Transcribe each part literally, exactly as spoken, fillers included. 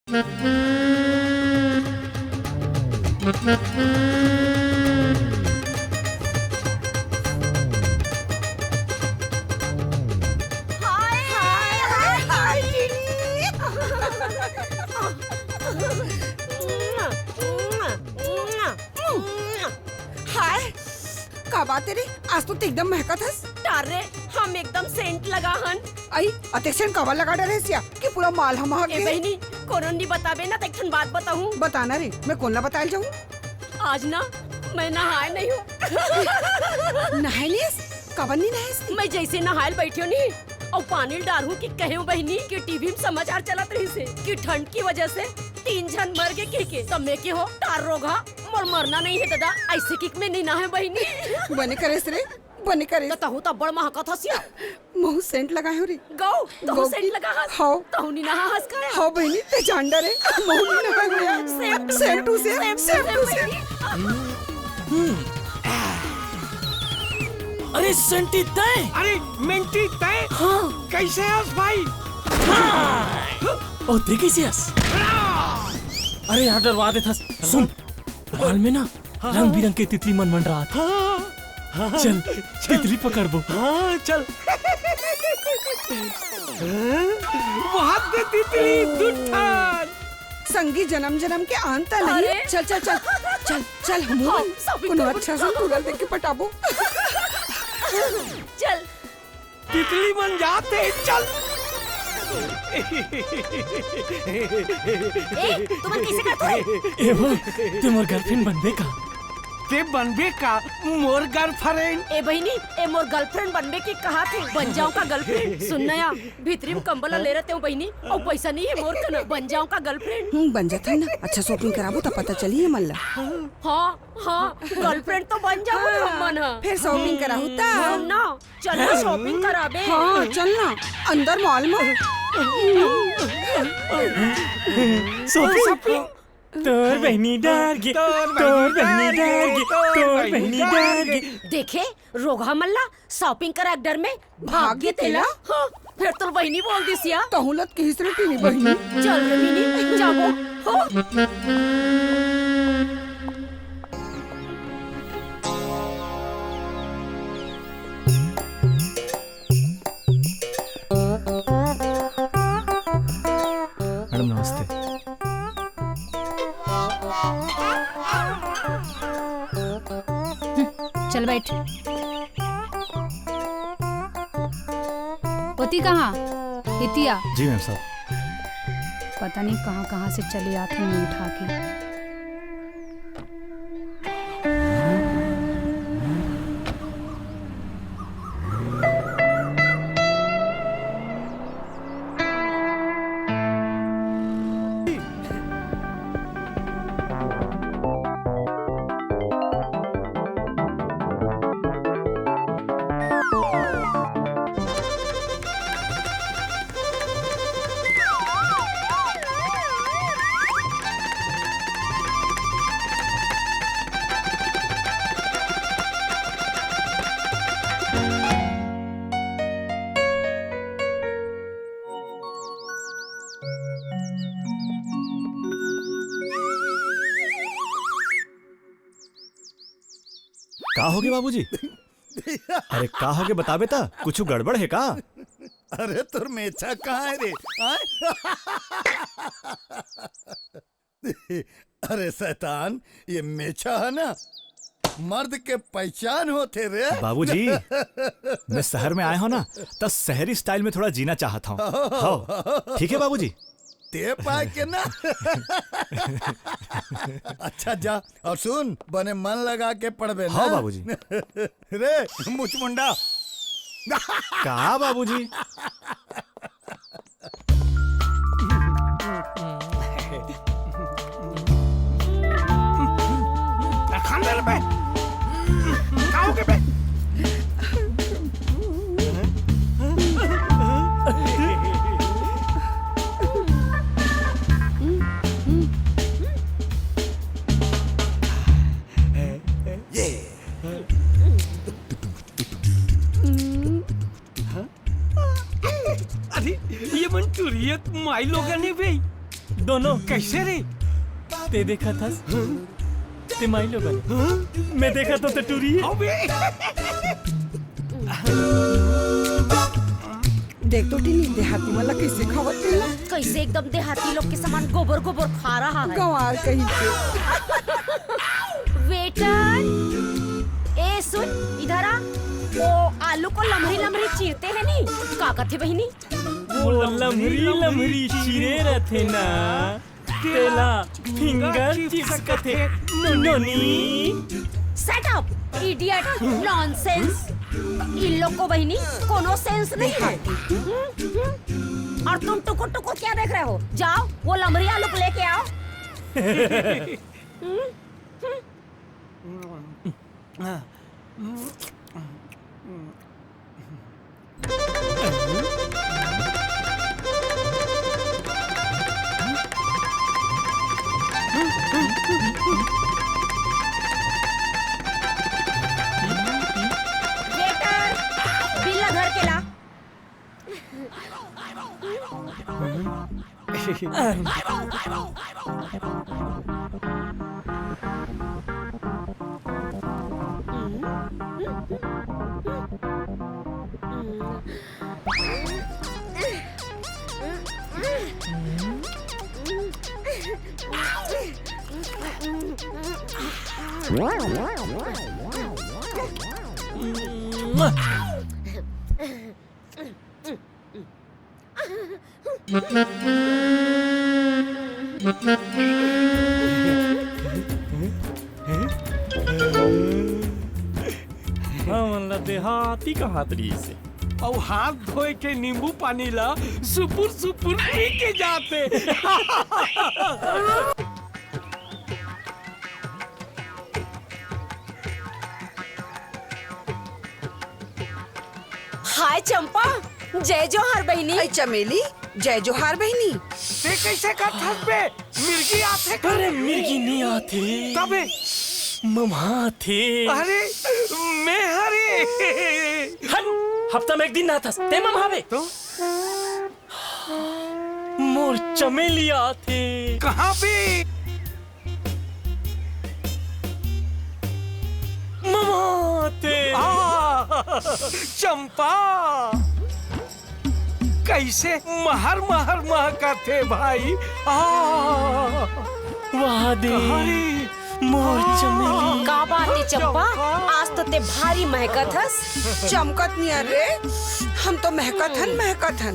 हाय, हाय, हाय, हाय, दीदी। हाय, का बात हे रे? आज तो तैं एकदम महकत हस। टार रे, हम एकदम सेंट लगा हन। अई, अतेक सेंट काबर लगा डरे हस या कि पूरा माल ह महक ए गे? बहिनी, कोनो नी बताबे ना, त एक ठन बात बताहूँ। बता ना रे, मैं कोन ला बताय ल जाहूँ? आज ना, मैं नहाय नइ हँव। नहाय नइ हस? काबर नइ नहाय हस? मैं जइसे नहाय ल बइठे हँव नी, अउ पानी ल डारहूँ कि कहेंव बहिनी कि टीवी म समाचार चलत रहिस हे कि ठंड के वजह से तीन झन मर गे कहिके, त मैं कहेंव, टार रोगहा, मोर मरना नइ हे ददा, अइसे कहिके मैं नइ नहाय हँव बहिनी। बने करेस रे, बने करेस। त तहूँ त बड़ महकत हस या। महूँ सेंट लगाय हँव रे। गउ, तहूँ सेंट लगा हस? हव। तहूँ नइ नहा हस का? हव बहिनी, तैं जान डरे। महूँ नइ नहाय हँव यार। Same to same, same to same। अरे सेंटी तैं? अरे मेंटी तैं? हाँ। कइसे हस भाई? हाँ। अउ तैं कइसे हस? अरे यार, डरवा देथस। सुन, माल में ना हाँ, रंग बिरंग के तितली मन मंडरात। हाँ, हाँ, चल, चल। तितली पकड़बो। हाँ, चल। वहाँ दे तितली, दू ठन। संगी जनम जनम के अंत नहीं। अरे। चल, चल, चल। चल, चल, हमू हाँ, मन shopping कोनो करबो। अच्छा सा कुरल देख के पटाबो। चल। तितली मन जात हे, चल। ए, तुमन कइसे करत हो? ए वो, तैं मोर girlfriend बनबे का? तैं बनबे का मोर girlfriend? ए बहिनी, ए मोर girlfriend बनबे के कहाथे, बन जावँ का girlfriend? सुन ना या, भीतरी म कंबल ला ले रतेंव बहिनी, अउ पइसा नइ हे मोर कना, बन जावँ का girlfriend? हम्म, बन जाथन ना, अच्छा shopping कराबो त पता चलही हमन ला। हाँ, हाँ, girlfriend तो बन जाबो हाँ, हमन ह। फेर shopping कराहू त? सुन ना, चल ना shopping कराबे। हाँ, चल ना, अंदर mall में। Shopping? Shopping? तोर बहिनी डर गे, तोर बहिनी डर गे, तोर बहिनी डर गे। देखे, रोगहा मन ला shopping करा के डर में भाग गे तेला। हाँ, फेर तोर बहिनी बोल दिस या। तहूँ ला त कहिस रे टीनी बहिनी। चल रे मिनी, जाबो। हो। मैडम, नमस्ते। चल बैठ। ओती कहाँ? इतिया। जी मैम साहब। पता नहीं कहाँ कहाँ से चली आथे मुंह उठा के। का होगे बाबूजी? अरे का होगे बताबे त, कुछु गड़बड़ हे का? अरे तोर मेछा कहाँ हे रे? आय? अरे शैतान, ये मेछा हे ना, मर्द के पहचान होथे रे। बाबूजी, मैं शहर में आय हँव ना, त शहरी style में थोड़ा जीना चाहत हँव। हव, ठीक हे बाबूजी? ते पाय के ना। अच्छा जा, अउ सुन, बने मन लगा के पढ़बे ना। हव बाबूजी। रे मुचमुंडा। का बाबूजी? खान दे रे बे। का होगे बे? अरे, ये मन टुरियत माई लोगन हे बे। दोनों। कैसे रे? ते देखत हस? ते माई लोगन। मैं देखत हों ते टूरी। देख तो टीनी, देहाती मन ला कैसे खावत हे। कैसे एकदम देहाती लोग के समान गोबर गोबर खा रहा है। गंवार कहीं के। वेटर, ए सुन, इधर आ। वो आलू को लमरी लमरी चीरते हैं नी, का कथे बहिनी? वो लमरी लमरी चीरे रथे ना, तेला फिंगर चिप्स कथे, नोनी। Shut up, idiot, nonsense। In लोग को बहिनी कोनो सेंस नहीं है। हम्म, हम्म। और तुम टुकुर टुकुर क्या देख रहे हो? जाओ, वो लमरी आलू को लेके आओ। वेटर, बिल ला धर के ला। हमन ला देहाती कहत रहिस हे। अउ हाथ धोए के नींबू पानी ला सुपुर सुपुर पी के जाथे। हाय चंपा, जय जोहार बहिनी। अई चमेली, जय जोहार बहिनी। ते कैसे करथस बे? मिर्गी आथे का? अरे मिर्गी नहीं आथे। तबे? मम्हा थे। अरे, मैं हरे। हट, हफ्ता में एक दिन नहाथस, ते मम्हा बे। तो? मोर चमेली आथे। कहाँ पे? मम्हा थे। आ, चंपा। कैसे महर महर महकत हे भाई। आ, वाह दे, कहाँ रे? मोर आ। चमेली। का बात हे चंपा? चंपा। आज तो ते भारी महकत हस। चमकत नियर रे, हम तो महकत हन, महकत हन।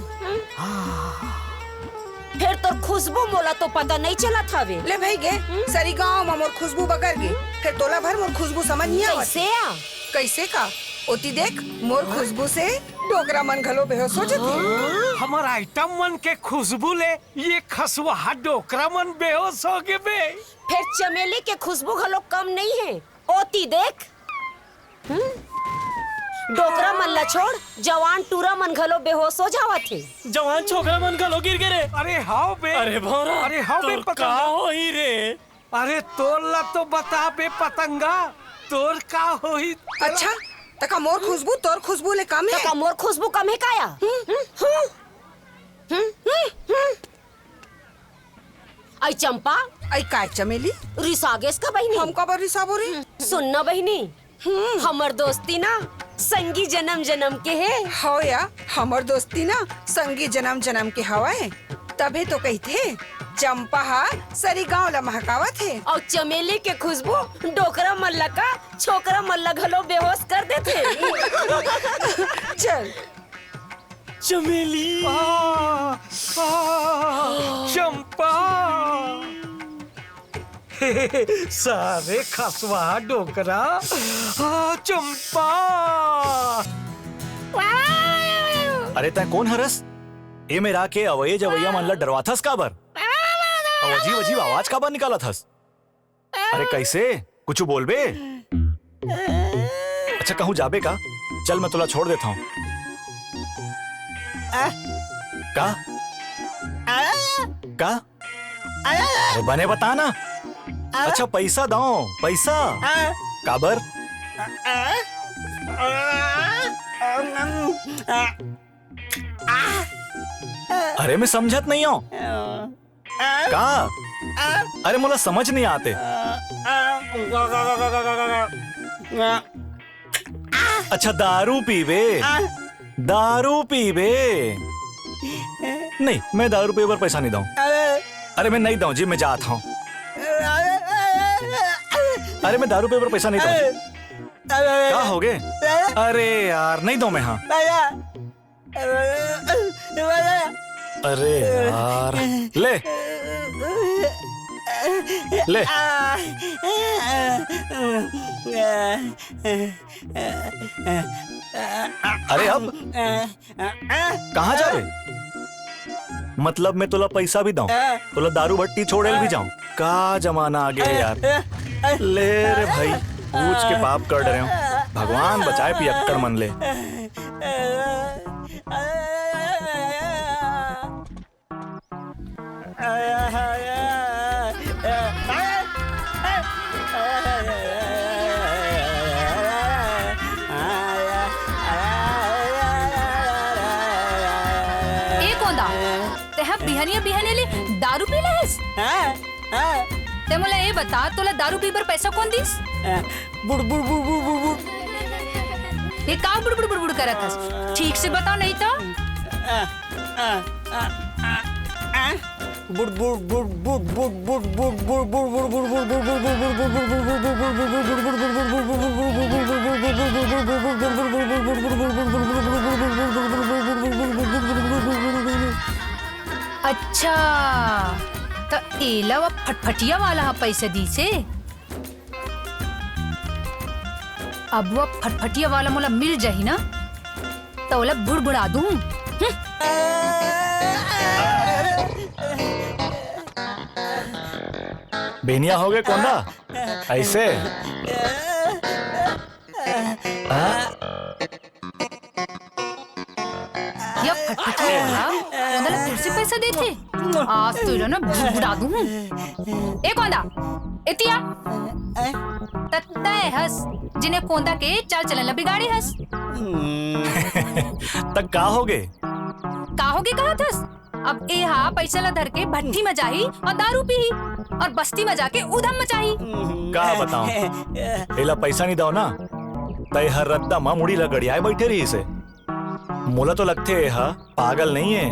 फेर तोर खुशबू मोला तो पता नइ चलत हवे। ले भई गे, सरी गांव म मोर खुशबू बगर गे, फेर तोला भर मोर खुशबू समझ नइ आवत। कैसे आ? कैसे का? ओती देख, मोर खुशबू से डोकरा मन घलो बेहोश हो जथे। हमर आइटम मन के खुशबू ले ये खसवाहा डोकरा मन बेहोश हो गे बे। फेर चमेली के खुशबू घलो कम नइ हे। ओती देख। हम्म? डोकरा मन ला छोड़, जवान टूरा मन घलो बेहोश हो जावत हे। जवान छोकरा मन घलो गिर गे रे। अरे हाव बे। अरे भौरा, अरे हाव बे तोर पतंगा। का होही रे? अरे तोर ला तो बता बे पतंगा, तोर का होही? अच्छा, तका मोर खुशबू तोर खुशबू ले कम हे? तका मोर खुशबू कम हे काया? हम्म? हम्म? हम्म? हम्म? हम्म? अई चंपा। अई काय चमेली? रिसा गेस का बहिनी? हम काबर रिसाबो रे? सुन ना बहिनी, हम्म। हमर दोस्ती ना संगी जनम जनम के हे। हव या, हमर दोस्ती ना संगी जनम जनम के हवय। तभे तो कहिथे, चंपा हा सरी गांव ला महकावत हे। अउ चमेली के खुशबू डोकरा मन ला का, छोकरा मन ला घलो बेहोश कर देथे। चल, चमेली। आ, आ, चंपा। सारे खसवा डोकरा। आ, चंपा। अरे तैं कोन हरस? ए मेर आके अवइया जवइया मन ला डरवाथस काबर? अउ अजीब अजीब आवाज काबर निकालत हस? अरे कैसे? कुछु बोलबे? अच्छा, कहूँ जाबे का? चल, मैं तोला छोड़ देत हँव। आ? का? आ? का? आ? अरे बने बता ना। आ? अच्छा, पैसा दव, पैसा। आ? काबर? आ? आ? अरे मैं समझत नइ हँव। आ? का? अरे, मोला समझ नहीं आते। अच्छा, दारू पीबे? दारू पीबे? नहीं, मैं दारू पीए बर पैसा नहीं दऊं। अरे, मैं नहीं दऊं जी, मैं जात हूं। अरे, मैं दारू पीए बर पैसा नहीं दऊं जी। का होगे? अरे यार, नहीं दऊं मैं, हां। अरे यार, ले। ले। अरे अब कहां जाबे? मतलब मैं तोला पैसा भी दऊं, तोला दारू भट्टी छोड़े ल भी जाऊं। का जमाना आ गया यार। ले रे भाई, पूछ के पाप कर डरे हूं। भगवान बचाए पियक्कड़ मन ले। ए कोंदा, तेहा बिहनिया बिहनिया ले दारू पी लेस? हां, हां। ते मोला ए बता, तोला दारू पी बर पैसा कोन दिस? बुड़, बुड़, बुड़, बुड़, बुड़, बुड़। ये का बुड़, बुड़, बुड़, बुड़ करत हस? ठीक से बता नहीं तो। बुड़, बुड़, बुड़, बुड़, बुड़, बुड़। अच्छा, त एला वो फटफटिया वाला ह पैसा दीसे? अब वो फटफटिया वाला मोला मिल जाही ना, त ओला बुड़बुड़ा दूं। हम्म। बेनिया हो गए कोंदा? ऐसे? हाँ? ये फटफटी वाला, कोंदा ला फिर से पैसा देथे। आज तो इला ना बुड़बुड़ा दूं। ए कोंदा, एतिया। त तय हस, जिने कोंदा के चाल चलन ला बिगाड़े हस। त का होगे? का होगे कहत हस? अब ए हा पैसा ला धर के भट्टी म जाही और दारू पीही और बस्ती म जाके उधम मचाही। का बताऊं? एला पैसा नहीं दव ना, त ए हर रद्दा म मुड़ी ला गड़ियाए बैठे रहिसे। मोला तो लगथे ए हा पागल नहीं है।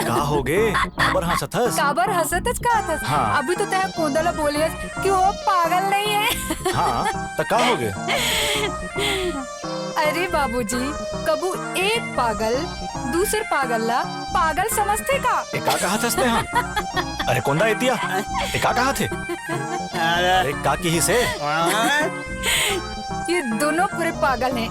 का होगे? काबर हंसत हस? काबर हंसत हस, का हंसत हस? हाँ। अभी तो तैं कोंदा ला बोले हस कि वो पागल नहीं है। हाँ, त का होगे? अरे बाबूजी, कभू एक पागल दूसर पागल ला पागल समझथे का? ए का कहत हस तैं, हाँ? अरे कोंदा एतिया, ए का कहत हे? अरे का किहिसे? ये दोनों पूरे पागल हैं।